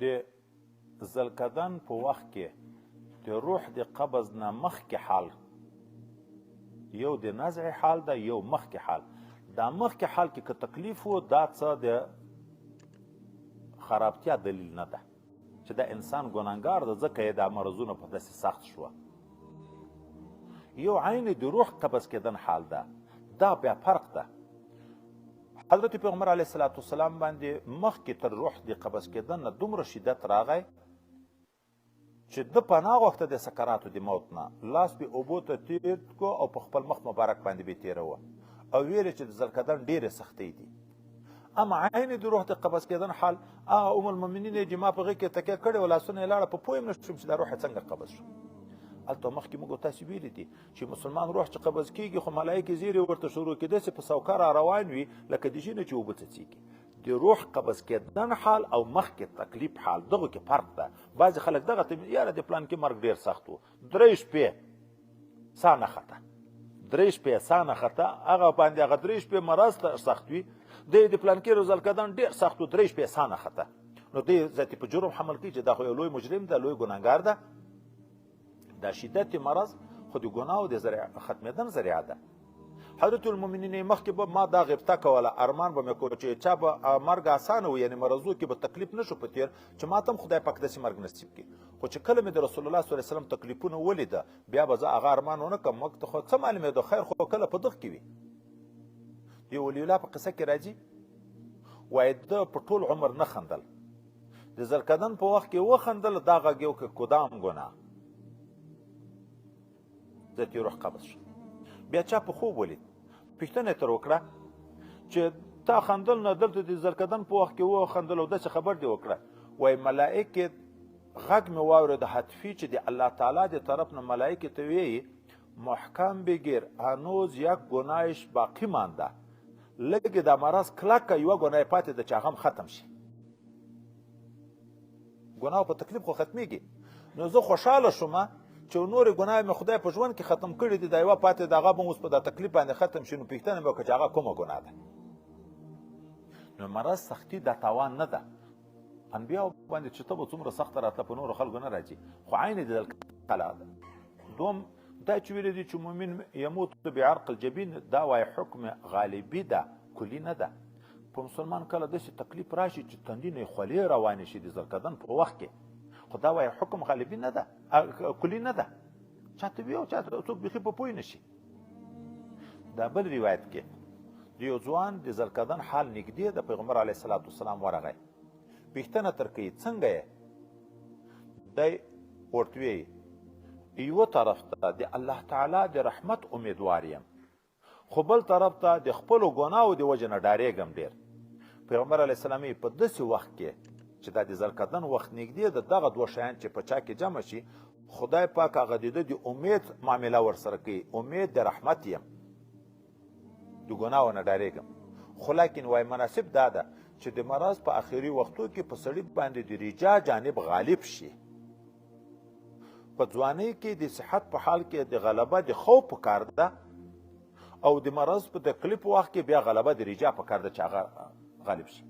د ځلکدن په وخت کې د روح د قبض نه مخکې حال، یو د نزع حال ده، یو مخکې حال. دا مخکې حال کې که تکلیف و، دا څه د خرابتیا دلیل نه ده چې دا انسان ګناهګار ده، ځکه یې دا مرضونه په داسې سخت شوه. یو عین د روح قبض کېدن حال ده، دا بیا فرق ده. حضرت پیغمبر علیه الصلاة والسلام باندې مخکې تر روح د قبض کېدن نه دومره شدت راغی چې ده پناه غوښته د سکراتو د موت نه، لاس به اوبو ته تېر کو او په خپل مخ مبارک باندې به تېروه او ویل چې د ځلکدن ډېرې سختۍ دي. اما عین د روح د قبض کېدن حال، هغه ام المؤمنین یې چې ما په غېږ کې تکیه کړې وه، لاسونه یې لاړه، په پوه هم نه شوم چې دا روح یې څنګه قبض شو. هلته مخکې موږ تاسې ویلي دي چې مسلمان روح چې قبض کېږي، خو ملایکې زیرې ورته شروع کړي، داسې په سوکه را روان وي لکه د ژینې چې اوبه څڅېږي. د روح قبض کېدن حال او مخکې تکلیف حال، دغو کې فرق ده. بعضې خلک دغه ته یاره د پلان کې مرګ ډېر سخت و، درې شپې سا نه خته، درې شپې سا نه خته، هغه باندې هغه درې شپې مرض ته سخت وي. دی د پلان کې روزل کېدن ډېر سخت و، درې شپې سا نه خته، نو دی ذاتي په جرم حمل کوي چې دا خو یو لوی مجرم ده، لوی ګناهګار ده. دا شدت مرض خو د ګناو د ذریعه ختمېدن ذریعه ده. حضرت المؤمنین مخکې به ما دا غبطه کوله، ارمان به مې کولو چې چا به مرګ اسانه و، یعنې مرضو کې به تکلیف نه شو په تېر، چې ما ته هم خدای پاک داسې مرګ نصیب کړي. خو چې کله مې د رسول الله صلی الله علیه وسلم تکلیفونه ولیده، بیا به زه هغه ارمان ونه کړم. موږ ته خو څه معلومېده، خیر خو کله په دغ کې وي. د ولی الله په قصه کې راځي، وایي ده په ټول عمر نه خندل، د زرکدن په وخت کې وخندل، دا غږ یې وکړ کدام ګناه، ذاتي روح قبض شو. بیا چا په خوب ولید، پوښتنه یې تر وکړه چې تا خندل نه، دلته د زرکدن په وخت کې وخندل او داسې خبر دې وکړه. وایي ملائکې غږ مې واورېد هتفي چې د الله تعالی د طرف نه ملائکې ته ویي محکم بګیر هنوز یک ګناهش باقي مانده، لږ دا مرض کلکه یوه ګناه یې پاتې ده چې هغه هم ختم شي. ګناه په تکلیف خو ختمیږي. نو زه خوشحاله شوم چې نورې ګناه مې خدای په ژوند کې ختم کړې دي، دا یوه پاتې ده، هغه به اوس په دا تکلیف باندې ختم شي. نو پوښتنه مې وکړه چې هغه کومه ګناه ده. نو مرض سختي دا تاوان نه ده. انبیاو باندې چې ته به څومره سخته راتله په نورو خلکو نه راځي، خو عین د کلا ده. دوم دا چې ویلي دي چې مؤمن یموت بعرق الجبین، دا وایي حکم غالبي ده، کلي نه ده. په مسلمان کله داسې تکلیف راشي چې تندي نه یې خولې روانې شي د زرکدن په وخت کې، خو دا وایي حکم غالبي نه ده، کلي نه ده، چاته وي او چاته څوک بیخي په پوه نه شي. دا بل روایت کې د یو ځوان د زرکدن حال نږدې د پیغمبر علیه الصلاة والسلام ورغی، پوښتنه تر کوي څنګه یې؟ دی ورته ویي یو طرف ته د الله تعالی د رحمت امیدوار یم، خو بل طرف ته د خپلو ګناو د وجې نه ډارېږم ډېر. پیغمبر علیه السلام یې په داسې وخت کې چې دا د زرکدن وخت نږدې ده، دغه دوه شیان چې په چا کې جمع شي، خدای پاک هغه د ده د امید معامله ورسره کوي، امید د رحمت یم، د ګناو نه ډارېږم. خو لیکن وایي مناسب دا ده چې د مرض په اخري وختو کې په سړي باندې د رجا جانب غالب شي. په ځوانۍ کې د صحت په حال کې د غلبه د خوف په کار ده، او د مرض په تکلیف وخت کې بیا غلبه د رجا په کار ده چې هغه غالب شي.